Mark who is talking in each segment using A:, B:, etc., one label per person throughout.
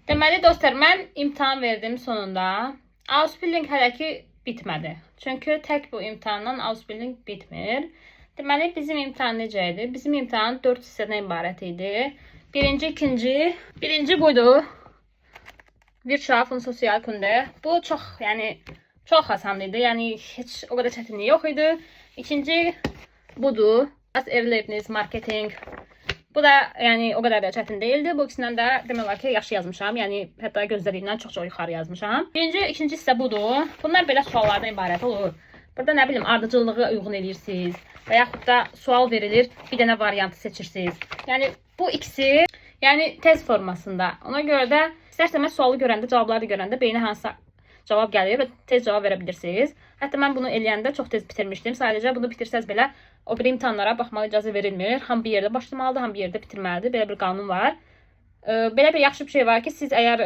A: Deməli dostlar, mən imtahan verdim sonunda. Ausbildung hələ ki bitmədi. Çünki tək bu imtahandan Ausbildung bitmir. Deməli bizim imtahan necə idi? Bizim imtahan 4 hissədən ibarət idi. Birinci, ikinci, birinci buydu. Wirtschaft und Sozialkunde. Bu çox, yəni çox asan idi. Yəni heç o qədər çətinliyi yox idi. İkinci budur. Das Erlebnis Marketing. Bu da yəni o qədər də çətin deyildi. Bu ikisindən də demək olar ki, yaxşı yazmışam. Yəni hətta gözlədiyimdən çox-çox yuxarı yazmışam. Birinci, ikinci hissə budur. Bunlar belə suallardan ibarət olur. Burada nə bilim ardıcıllığı uyğun eləyirsiniz və yaxud da sual verilir, bir dənə variantı seçirsiniz. Yəni bu ikisi, yəni test formasında. Ona görə də istər-istəməz sualı görəndə, cavabları görəndə beynə hansısa cavab gəlir və tez cavab verə bilirsiniz. Hətta mən bunu eləyəndə çox tez bitirmişdim. Sadəcə bunu bitirsəz belə o biri imtahanlara baxmağa icazə verilmir. Həm bir yerdə başlamalıdır, həm bir yerdə bitirməlidir. Belə bir qanun var. Belə bir yaxşı bir şey var ki, siz əgər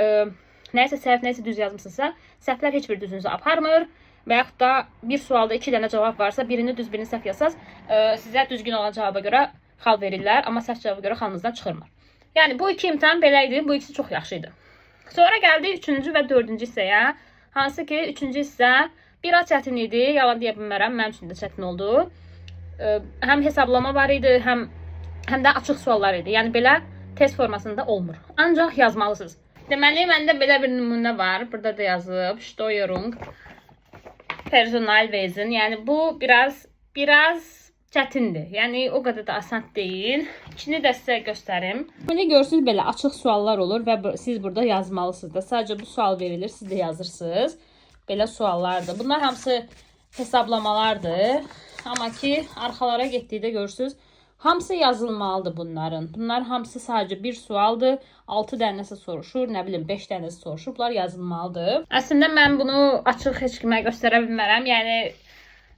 A: nəyisə səhv, nəyisə düz yazmısınızsa, səhvlər heç bir düzünüzü aparmır. Və yaxud da bir sualda iki dənə cavab varsa, birini düz, birini səhv yazsaz, sizə düzgün olan cavaba görə xal verirlər, amma səhv cavaba görə xalınızdan çıxırmır. Yəni bu iki imtahan belə idi. Bu ikisi çox yaxşı idi. Sonra gəldik üçüncü və dördüncü hissəyə. Hansı ki, üçüncü hissə biraz çətin idi. Yalan deyə bilmərəm, mənim üçün də çətin oldu. Həm hesablama var idi, həm də açıq suallar idi. Yəni belə test formasında olmur. Ancaq yazmalısınız. Deməli, məndə belə bir nümunə var. Burada da yazıb Steuerung, Personalwesen. Yəni bu biraz çətindir. Yəni o qədər də asan deyil. İkini də sizə göstərim. Bunu görürsünüz, belə açıq suallar olur və siz burada yazmalısınız da. Sadəcə bu sual verilir, siz də yazırsınız. Belə suallardır. Bunlar hamısı hesablamalardır. Amma ki arxalara getdikdə görürsünüz, hamısı yazılmalıdır bunların. Bunlar hamısı sadəcə bir sualdır. 6 dənəsi soruşur, nə bilim 5 dənəsi soruşur. Bunlar yazılmalıdır. Əslində mən bunu açıq heç kimə göstərə bilmərəm. Yəni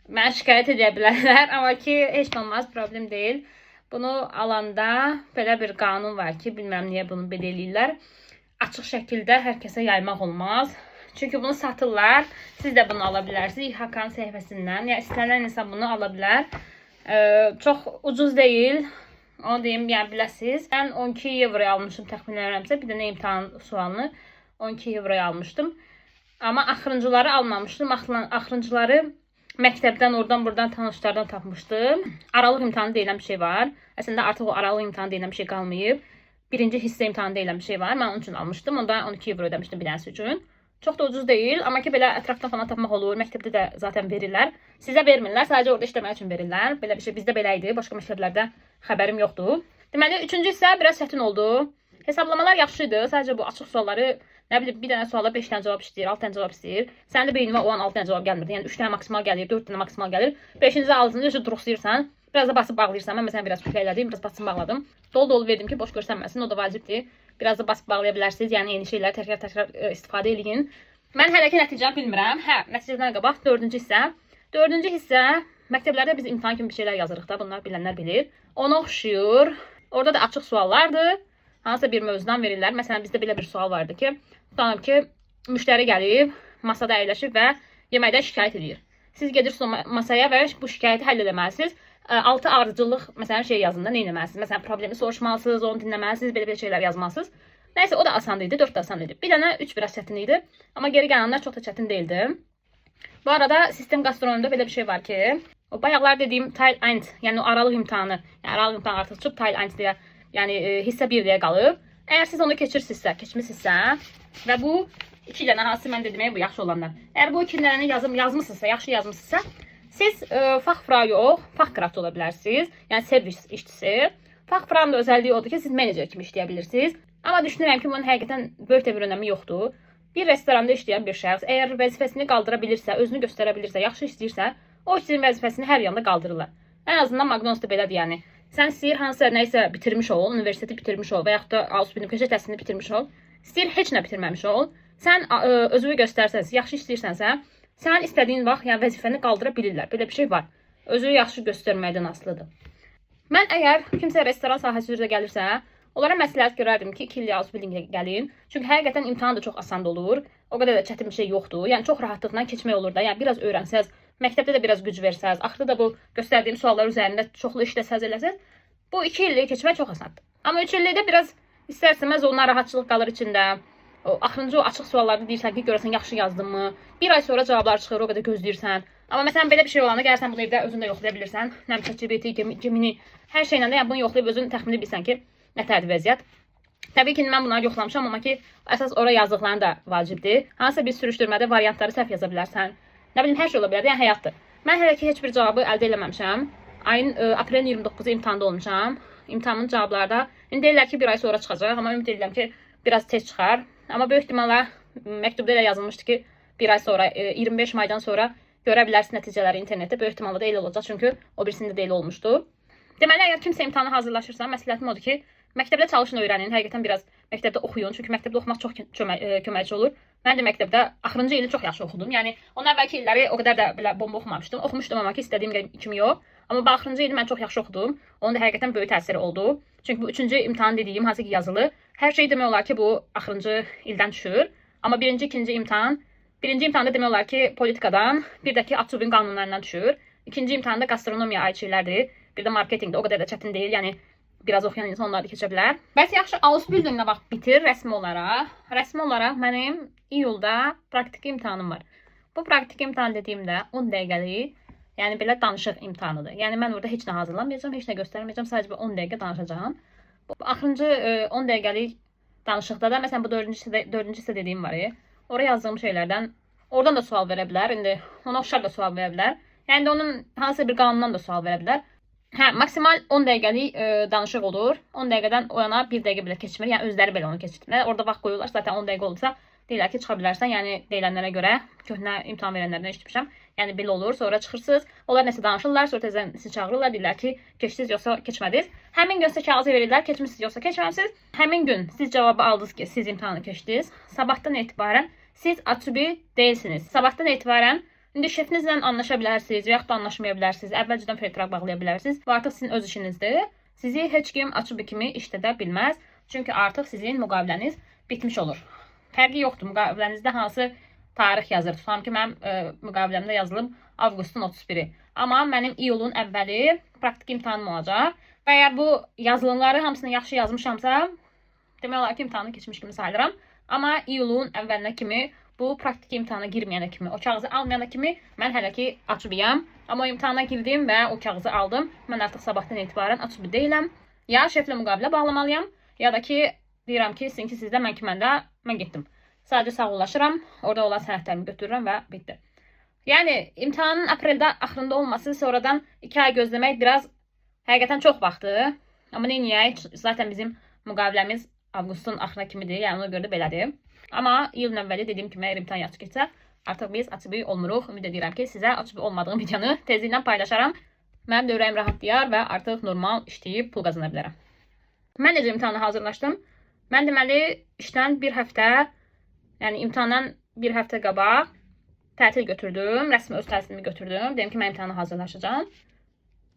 A: mənə şikayət edə bilərlər, amma ki heç nə olmaz, problem deyil. Bunu alanda belə bir qanun var ki, bilmirəm niyə bunu belə eləyirlər. Açıq şəkildə hər kəsə yaymaq olmaz. Çünki bunu satırlar. Siz də bunu ala bilərsiniz İHK-nın səhifəsindən. Yəni istənilən insan bunu ala bilər. Çox ucuz deyil. Onu deyim, yəni biləsiniz. Mən 12 avroya almışım təxmin edirəmsə, bir dənə imtahan sualını 12 avroya almışdım. Amma axırıncıları almamışdım. Axırıncıları məktəbdən, oradan, buradan tanışlardan tapmışdım. Aralıq imtahanı deyilən bir şey var. Əslində artıq o aralıq imtahanı deyilən bir şey qalmayıb. Birinci hissə imtahanı deyilən bir şey var. Mən onun üçün almışdım. Onda 12 avro ödəmişdim bir dənəsi üçün. Çox da ucuz deyil, amma ki belə ətrafdan falan tapmaq olur. Məktəbdə də zaten verirlər. Sizə vermirlər, sadəcə orada işləmək üçün verirlər. Belə bir şey bizdə belə idi. Başqa məktəblərdə xəbərim yoxdur. Deməli, üçüncü hissə biraz çətin oldu. Hesablamalar yaxşı idi. Sadəcə bu açıq sualları, nə bilim, bir dənə suala 5 dənə cavab istəyir, 6 dənə cavab istəyir. Sənin də beyninə o an 6 dənə cavab gəlmirdi. Yəni 3 dənə maksimal gəlir, 4 dənə maksimal gəlir. 5-ci, 6-cı duruxlayırsan. Biraz da basıb bağlayırsan. Mən məsələn biraz kütləklədim, biraz basıb bağladım. Dolu-dolu verdim ki, boş görsənməsin. O da vacibdir. Biraz da basıb bağlaya bilərsiniz. Yəni eyni şeyləri təkrar-təkrar istifadə eləyin. Mən hələ ki nəticəni bilmirəm. Hə, nəticədən qabaq dördüncü hissə. Dördüncü hissə məktəblərdə biz imtahan kimi bir şeylər yazırıq da, bunlar bilənlər bilir. Ona oxşuyur. Orada da açıq suallardır. Hansısa bir mövzudan verirlər. Məsələn, bizdə belə bir sual vardı ki, tutalım ki, müştəri gəlib, masada əyləşib və yeməkdən şikayət edir. Siz gedirsiniz o masaya və bu şikayəti həll etməlisiniz. Altı ardıcıllıq məsələn şey yazın da, nə etməlisiniz? Məsələn, problemi soruşmalısınız, onu dinləməlisiniz, belə-belə şeylər yazmalısınız. Nəysə, o da asan idi, 4 də asan idi. Bir dənə 3 biraz çətin idi. Amma geri gələnlər çox da çətin deyildi. Bu arada sistem gastronomida belə bir şey var ki, o bayaqlar dediyim Teil 1, yəni o aralıq imtahanı, yəni aralıq imtahanı artıq çıxıb Teil 1 deyə, yəni hissə 1 deyə qalıb. Əgər siz onu keçirsinizsə, keçmisinizsə və bu iki dənə hansı mən dedim, bu yaxşı olanlar. Əgər bu iki dənəni yazmısınızsa, yaxşı yazmısınızsa, siz Fachfrau yox, Fachkraft ola bilərsiniz. Yəni servis işçisi. Fachfrau'nun da özəlliyi odur ki, siz menecer kimi işləyə bilirsiniz. Amma düşünürəm ki, bunun həqiqətən böyük də bir önəmi yoxdur. Bir restoranda işləyən bir şəxs əgər vəzifəsini qaldıra bilirsə, özünü göstərə bilirsə, yaxşı işləyirsə, o işçinin vəzifəsini hər yanda qaldırırlar. Ən azından McDonald's-da belədir yəni. Sən istəyir hansısa nəyisə bitirmiş ol, universiteti bitirmiş ol və yaxud da Ausbildung peşə təhsilini bitirmiş ol. İstəyir heç nə bitirməmiş ol. Sən özünü göstərsən, yaxşı işləyirsənsə, sən istədiyin vaxt yəni vəzifəni qaldıra bilirlər. Belə bir şey var. Özünü yaxşı göstərməkdən asılıdır. Mən əgər kimsə restoran sahəsi üzrə gəlirsə, onlara məsləhət görərdim ki, 2 illik Ausbildungə gəlin. Çünki həqiqətən imtahan da çox asan olur. O qədər də çətin bir şey yoxdur. Yəni çox rahatlıqla keçmək olur da. Yəni biraz öyrənsəz, məktəbdə də biraz güc versəz, axırda da bu göstərdiyim suallar üzərində çoxlu işləsəz, eləsəz, bu 2 illik keçmək çox asandır. Amma 3 illikdə biraz istər-istəməz o narahatçılıq qalır içində. O axırıncı o açıq suallarda deyirsən ki, görəsən yaxşı yazdınmı? Bir ay sonra cavablar çıxır, o qədər gözləyirsən. Amma məsələn belə bir şey olanda gəlirsən bunu evdə özün də yoxlaya bilirsən. Nə bilim ChatGPT, Gemini, hər şeylə də yəni bunu yoxlayıb özün təxmin edə bilirsən ki, nətərdir vəziyyət. Təbii ki, indi mən bunları yoxlamışam, amma ki, əsas ora yazdıqların da vacibdir. Hansısa bir sürüşdürmədə variantları səhv yaza bilərsən. Nə bilim, hər şey ola bilər, yəni həyatdır. Mən hələ ki heç bir cavabı əldə eləməmişəm. Ayın aprelin 29-u imtahanda olmuşam. İmtahanın cavabları da indi deyirlər ki, bir ay sonra çıxacaq, amma ümid edirəm ki, biraz tez çıxar. Amma böyük ehtimalla məktubda elə yazılmışdı ki, bir ay sonra 25 maydan sonra görə bilərsiniz nəticələri internetdə. Böyük ehtimalla da elə olacaq, çünki o birisində də elə olmuşdu. Deməli, əgər kimsə imtahana hazırlaşırsa, məsləhətim odur ki, məktəbdə çalışın, öyrənin. Həqiqətən biraz məktəbdə oxuyun. Çünki məktəbdə oxumaq çox köməkçi olur. Mən də məktəbdə axırıncı ili çox yaxşı oxudum. Yəni ondan əvvəlki illəri o qədər də belə bomba oxumamışdım. Oxumuşdum amma ki, istədiyim kimi yox. Amma bu axırıncı ili mən çox yaxşı oxudum. Onun da həqiqətən böyük təsiri oldu. Çünki bu üçüncü imtahan dediyim hansı ki yazılı, hər şey demək olar ki, bu axırıncı ildən düşür. Amma birinci, ikinci imtahan, birinci imtahanda demək olar ki, politikadan, bir də ki, A2-nin qanunlarından düşür. İkinci imtahanda gastronomiya aid şeylərdir. Bir də marketinqdə o qədər də çətin deyil. Yəni biraz oxuyan insan onları da keçə bilər. Bəs yaxşı, Ausbildung nə vaxt bitir rəsmi olaraq? Rəsmi olaraq mənim iyulda praktiki imtahanım var. Bu praktiki imtahan dediyimdə 10 dəqiqəlik, yəni belə danışıq imtahanıdır. Yəni mən orada heç nə hazırlamayacağam, heç nə göstərməyəcəm, sadəcə 10 dəqiqə danışacağam. Bu axırıncı 10 dəqiqəlik danışıqda da məsələn bu dördüncü hissə, dördüncü hissə dediyim var ya, oraya yazdığım şeylərdən oradan da sual verə bilər. İndi ona oxşar da sual verə bilər. Yəni də onun hansısa bir qanundan da sual verə bilər. Hə, maksimal 10 dəqiqəlik danışıq olur. 10 dəqiqədən o yana 1 dəqiqə belə keçmir. Yəni özləri belə onu keçirtmir. Orada vaxt qoyurlar. Zaten 10 dəqiqə olursa deyirlər ki, çıxa bilərsən. Yəni deyilənlərə görə köhnə imtahan verənlərdən eşitmişəm. Yəni belə olur. Sonra çıxırsınız. Onlar nəsə danışırlar, sonra təzədən sizi çağırırlar, deyirlər ki, keçdiniz yoxsa keçmədiniz. Həmin gün sizə kağızı verirlər, keçmisiniz yoxsa keçməmisiniz. Həmin gün siz cavabı aldınız ki, siz imtahanı keçdiniz. Sabahdan etibarən siz Azubi deyilsiniz. Sabahdan etibarən İndi şefinizlə anlaşa bilərsiniz və yaxud da anlaşmaya bilərsiniz. Əvvəlcədən Vertrag bağlaya bilərsiniz. Bu artıq sizin öz işinizdir. Sizi heç kim Azubi kimi işlədə bilməz. Çünki artıq sizin müqaviləniz bitmiş olur. Fərqi yoxdur. Müqavilənizdə hansı tarix yazır. Tutalım ki, mənim müqaviləmdə yazılıb avqustun 31-i. Amma mənim iyulun əvvəli praktik imtahanım olacaq. Və əgər bu yazılanları hamısını yaxşı yazmışamsa, demək olar ki, imtahanı keçmiş kimi sayılıram. Amma iyulun əvvəlinə kimi bu praktiki imtahana girməyənə kimi, o kağızı almayana kimi mən hələ ki Azubiyəm. Amma o imtahana girdim və o kağızı aldım. Mən artıq sabahdan etibarən Azubi deyiləm. Ya şeflə müqavilə bağlamalıyam, ya da ki deyirəm ki, sizinki sizdə, mənki məndə, mən getdim. Sadəcə sağollaşıram, orada olan sənədlərimi götürürəm və bitdi. Yəni imtahanın apreldə axırında olması, sonradan 2 ay gözləmək biraz həqiqətən çox vaxtdır. Amma nə edək? Zaten bizim müqaviləmiz avqustun axırına kimidir. Yəni ona görə də belədir. Amma iyulun əvvəli dediyim kimi əgər imtahan yaxşı keçsə, artıq biz Azubi olmuruq. Ümid edirəm ki, sizə Azubi olmadığım videonu tezliklə paylaşaram. Mənim də ürəyim rahatlayar və artıq normal işləyib pul qazana bilərəm. Mən necə imtahana hazırlaşdım? Mən deməli işdən bir həftə, yəni imtahandan bir həftə qabaq tətil götürdüm. Rəsmi öz tətilimi götürdüm. Dedim ki, mən imtahana hazırlaşacağam.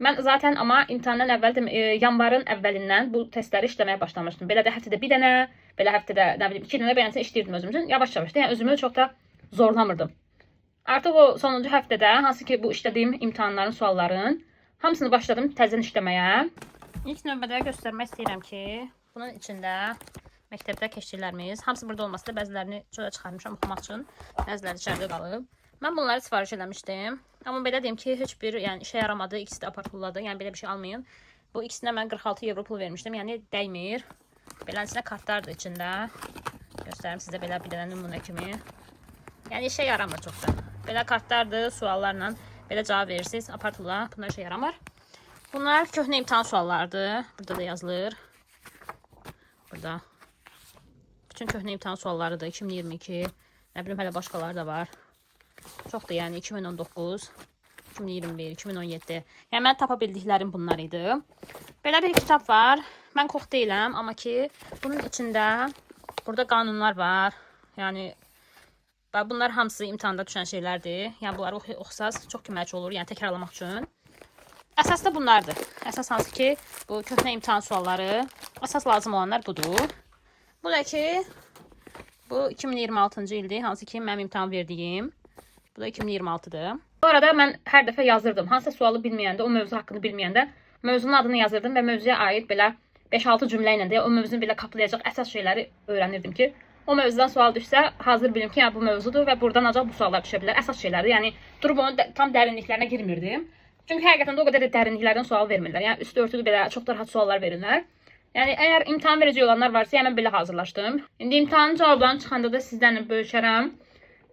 A: Mən zaten amma imtahandan əvvəl yanvarın əvvəlindən bu testləri işləməyə başlamışdım. Belə də həftədə bir dənə, belə həftədə nə bilim iki dənə beləncə işləyirdim özüm üçün. Yavaş-yavaş da, yəni özümü çox da zorlamırdım. Artıq o sonuncu həftədə hansı ki bu işlədiyim imtahanların, sualların hamısını başladım təzədən işləməyə. İlk növbədə göstərmək istəyirəm ki, bunun içində məktəbdə keçdiklərimiz, hamısı burada olmasa da bəzilərini çölə çıxarmışam oxumaq üçün, bəziləri içəridə qalıb. Mən bunları sifariş eləmişdim. Amma belə deyim ki, heç bir yəni işə yaramadı. İkisi də apar tulladı. Yəni belə bir şey almayın. Bu ikisinə mən 46 evro pul vermişdim. Yəni dəymir. Beləsinə kartlardır içində. Göstərim sizə belə bir dənə nümunə kimi. Yəni işə yaramır çox da. Belə kartlardır, suallarla belə cavab verirsiniz. Apar tulla. Bunlar işə yaramır. Bunlar köhnə imtahan suallarıdır. Burada da yazılır. Burada. Bütün köhnə imtahan suallarıdır. 2022. Nə bilim hələ başqaları da var. Çoxdur yəni 2019, 2021, 2017. Yəni mən tapa bildiklərim bunlar idi. Belə bir kitab var. Mən Koch deyiləm, amma ki bunun içində burada qanunlar var. Yəni və bunlar hamısı imtahanda düşən şeylərdir. Yəni bunları oxusaz çox köməkçi olur, yəni təkrarlamaq üçün. Əsas da bunlardır. Əsas hansı ki, bu köhnə imtahan sualları, əsas lazım olanlar budur. Bu da ki, bu 2026-cı ildir, hansı ki mənim imtahan verdiyim. Bu da 2026-dır. Bu arada mən hər dəfə yazırdım. Hansısa sualı bilməyəndə, o mövzu haqqında bilməyəndə mövzunun adını yazırdım və mövzuya aid belə 5-6 cümlə ilə də o mövzunu belə qaplayacaq əsas şeyləri öyrənirdim ki, O mövzudan sual düşsə, hazır bilim ki, yəni bu mövzudur və burdan ancaq bu suallar düşə bilər. Əsas şeylərdir. Yəni durub onun tam dərinliklərinə girmirdim. Çünki həqiqətən də o qədər də dərinliklərdən sual vermirlər. Yəni üstü örtülü belə çox da rahat suallar verirlər. Yəni əgər imtahan verəcək olanlar varsa, yəni mən belə hazırlaşdım. İndi imtahanın cavablarını çıxanda da sizlərlə bölüşərəm.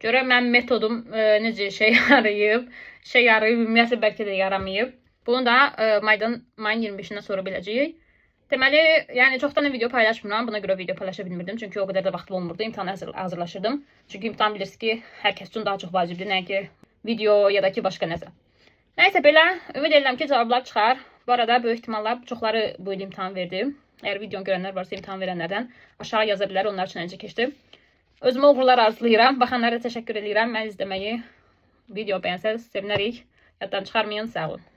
A: Görək mənim metodum necə şey yarayıb, şey yarayıb, ümumiyyətlə bəlkə də yaramayıb. Bunu da mayın 25-dən sonra biləcəyik. Deməli, yəni çoxdan da video paylaşmıram. Buna görə video paylaşa bilmirdim. Çünki o qədər də vaxtım olmurdu. İmtahana hazırlaşırdım. Çünki imtahan bilirsiniz ki, hər kəs üçün daha çox vacibdir, nəinki video ya da ki başqa nəsə. Nəysə belə, ümid edirəm ki, cavablar çıxar. Bu arada böyük ehtimalla çoxları bu il imtahan verdi. Əgər videonu görənlər varsa imtahan verənlərdən aşağı yaza bilər onlar üçün necə keçdi. Özümə uğurlar arzulayıram. Baxanlara təşəkkür edirəm. Məni izləməyi, video bəyənsəniz sevinərik. Yaddan çıxarmayın. Sağ olun.